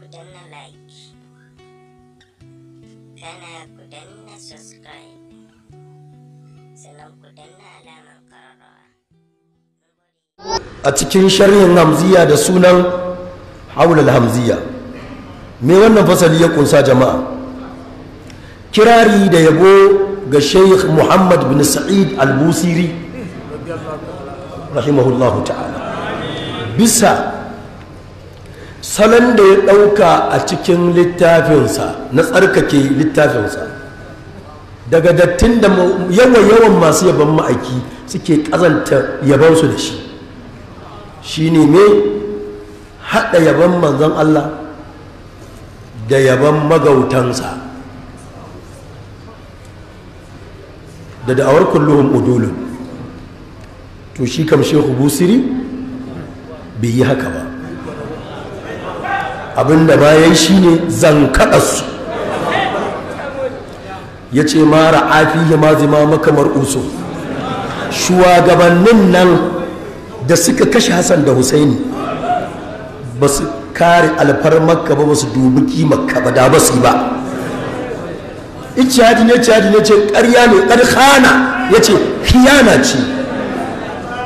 Danna like, kana ku danna subscribe, sannan ku danna alamar ƙararrawa. A cikin sharhin Hamziya da sunan Haulal Hamziya. Me wannan fasali ya kunsa, jama'a? Kirari da yabo ga Sheikh Muhammad bin Sa'id Al-Busiri rahimahullahu ta'ala, bisa salon da ya ɗauka a cikin littafinsa na tsarkake littafinsa daga dattin da yawan yawan masu yaban ma'aiki suke ƙazanta yabansu da shi, shine me haɗa yaban manzon Allah da yaban magautansa da da'awar kulluhum udulun. To, shi kam Shehu Busiri bai yi haka ba. Abinda bayan shi ne zankaɗarsu, ya ce mara afihi ma zima makamar usu shugabannin nan da suka kashe Hassan da Husaini ba su kare alfarmarka ba, ba su dubi kimarka ba, da ba su yi ba. Ijtihadi ne, ijtihadi ne, ce ƙarya ne. Ƙarkhana ya ce khiyana ce.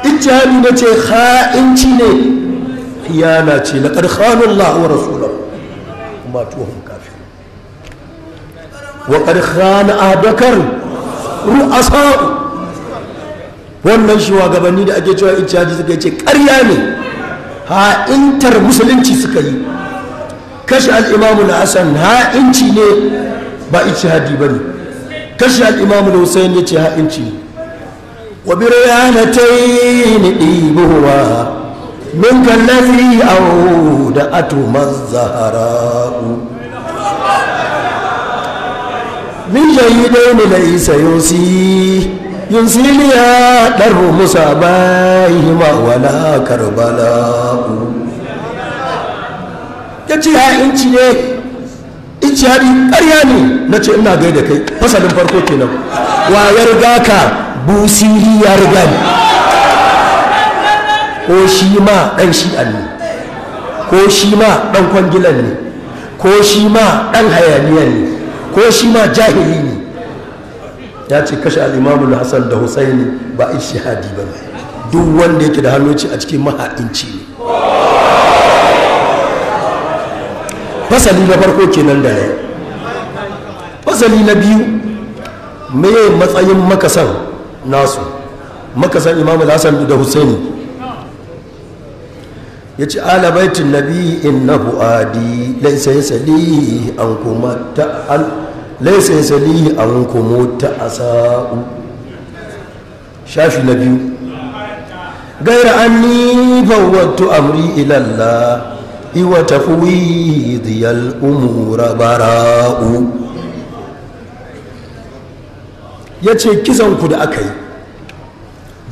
Ijtihadi ne, ce ha'inci ne, khiyana ce. Laqad khana Allah wa rasulahu kuma tuhum kafir wa qad khana abakar ru'asa. Wannan shugabanni da ake cewa ijtihadi suka ce, ƙarya ne, ha'intar musulunci suka yi. Kashe al-Imam al-Hasan ha'inci ne, ba ijtihadi bane. Kashe al-Imam al-Husayn, yace ha'inci ne. Wa bi riyanatayn dibuwa min kallazi da atu mazzahara'u min shahidain laysa yusi yunsiliya daru musabaihima wala Karbala'u. Yace ha'inci ne, ijtihadi ƙarya ne. Na ce ina gaida kai. Fasalin farko kenan. Wa ya riga ka? Busiri ya riga ni. Ko shi ma ɗan Shi'an ne, ko shi ma ɗan kwangilan ne, ko shi ma ɗan hayaniyan ne, ko shi ma jahili ne, ya ce kashe Al'imamu Hassan da Husaini ba ijtihadi ba ne. Duk wanda yake da hannu a cikin maha'inci ne. Fasali na farko kenan da rai. Fasali na biyu, meye matsayin makasan nasu, makasan Imam Hassan da Husaini? Ya ce ala baitin nabi inna fu'adi laisa yasali an kuma ta laisa yasali an kuma ta asa'u. Shafi na biyu. Gaira anni fawwattu amri ila Allah wa tafwidiyal umura bara'u. Ya ce kisan ku da aka yi,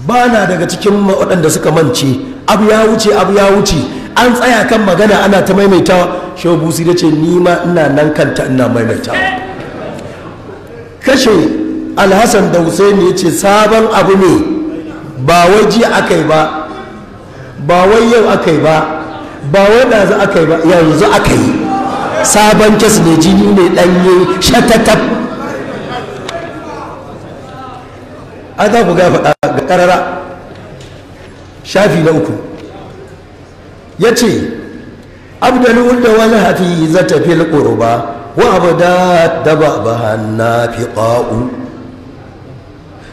ba na daga cikin waɗanda suka mance. Abu ya wuce, abu ya wuce, an tsaya kan magana ana ta maimaitawa. Shehu Busi da ce ni ma ina nan kanta ina maimaitawa. Kashe Alhassan da Husaini, ya ce sabon abu ne, ba wai jiya aka yi ba, ba wai yau aka yi ba, ba wai ɗazu aka yi ba, yanzu aka yi. Sabon case ne, jini ne ɗanye shatatab. A za ku ga faɗa ga ƙarara. Shafi na uku, ya ce abdalu da wani hafi zata fil qurba wa abda da ba nafiqa'u.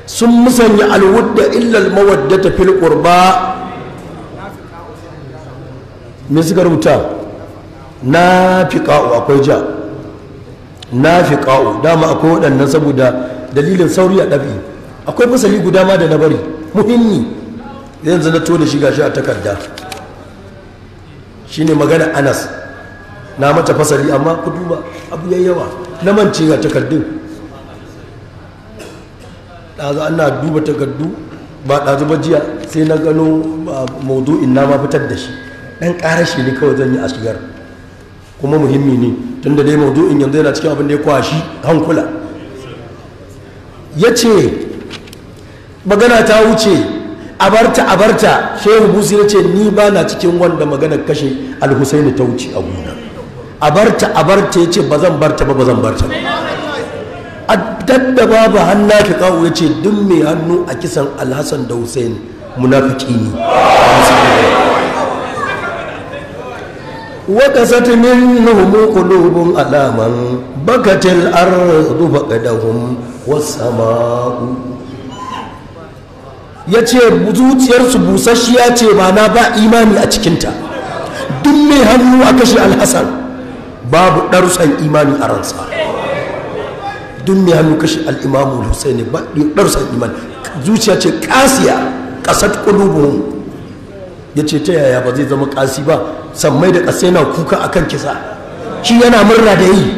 Sun musanya alwudda illa almawaddata fil qurba. Me suka rubuta? Nafiqa'u, akwai ja, nafiqa'u. Dama akwai waɗannan saboda dalilin sauri a ɗabi. Akwai fasali guda ma da na bari muhimmi, yanzu na to da shi, gashi a takarda, shine magana Anas. Na mata fasali, amma ku duba, abu yayi yawa, na mance. Ga takardun, ɗazu ana duba takardu, ba ɗazu ba, jiya, sai na gano maudu'in, na ma fitar da shi. Ɗan ƙarashi ne kawai zan yi a shigar, kuma muhimmi ne, tunda dai maudu'in yanzu yana cikin abin da ya kwashi hankula. Ya ce magana ta wuce, a barta, a barta. Shehu Busi ya ce ni ba na cikin wanda maganar kashe Alhusaini ta wuce a gona. A barta, a barta, ya ce ba zan barta ba, ba zan barta ba. A dadda babu hannu fi kawo, ya ce duk mai hannu a kisan Alhassan da Hussein munafiki ne. وقست منهم قلوب على من بكت الأرض فقدهم والسماء. Yace zuciyarsu busasshiya ce, ba na ba imani a cikinta. Duk mai hannu a kashe Alhassan babu ɗarsan imani a ransa. Duk mai hannu kashe al'imamu Husaini ba ɗarsan imani, zuciya ce kasiya, ƙasat qulubuhum. Ya ce ta yaya ba zai zama kasi ba, sammai da ƙasa yana kuka akan kisa, shi yana murna da yi.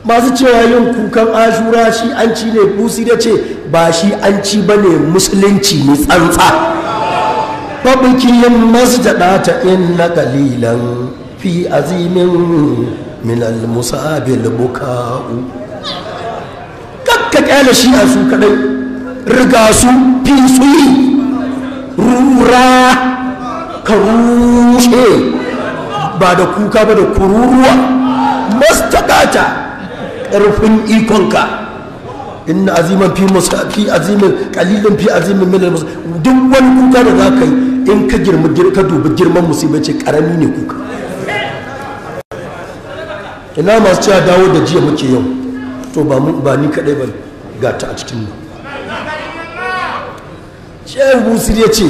Masu cewa yin kukan Ashura shi an ci ne, Busi da ce ba shi an ci ba ne, musulunci ne tsantsa. Babukiyin masjada ta inna qalilan fi azimin min al-musabil buka'u. Kakka kyale shi a su kadai, riga su fi su yi rura ka rushe, ba da kuka ba da kururuwa. Mastakata ƙarfin ikonka, inna aziman fi musa fi azimin qalilun fi azimin min al. Duk wani kuka da za ka yi, in ka girma ka dubi girman musiba, ce karami ne kuka. Ina masu cewa dawo da jiya muke yau, to ba ba ni kadai ba, ga ta a cikin mu. Shehu Busir ya ce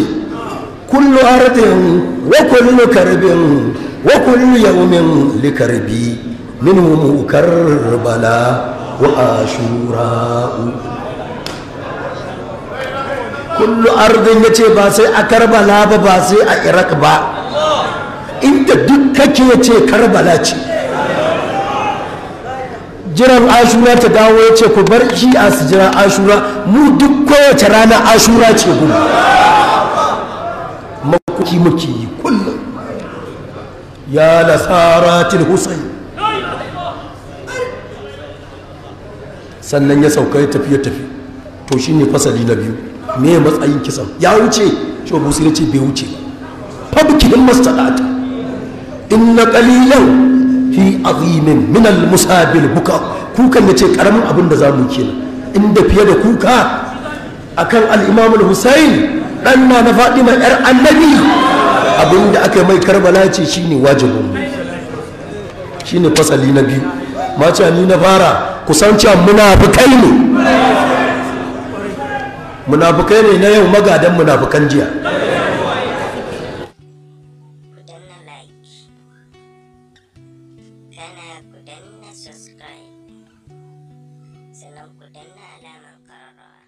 kullu ardin wa kullu karbin wa kullu yawmin likarbi minhum Karbala wa Ashura. Kullu ardin, yace ba sai a Karbala ba, ba sai a Iraq ba, inda duk kake, yace Karbala ce. Jiran Ashura ta dawo, ya ce ku bar Shi'a su jira Ashura, mu duk kowace rana Ashura ce. Gudu makoki muke yi kullum, ya lasaratil Husayn. Sannan ya sauka ya tafi, ya tafi. To shine fasali na biyu, me matsayin kisan? Ya wuce? Shi Abu ya ce bai wuce ba. Fabkihin mastadata inna qalilan fi azimin min al musabil buka. Kukan, yace karamin abin da zamu kenan, inda fiye da kuka akan al-Imam al-Husayn dan na na Fatima yar Annabi, abin da aka mai Karbala ce shine wajibin mu, shine fasali na biyu. Mace ni na fara kusan cewa munafukai ne, munafukai ne na yau, magadan munafukan jiya. Ku danna like, kana ku danna subscribe, sannan ku danna alamar ƙararrawa.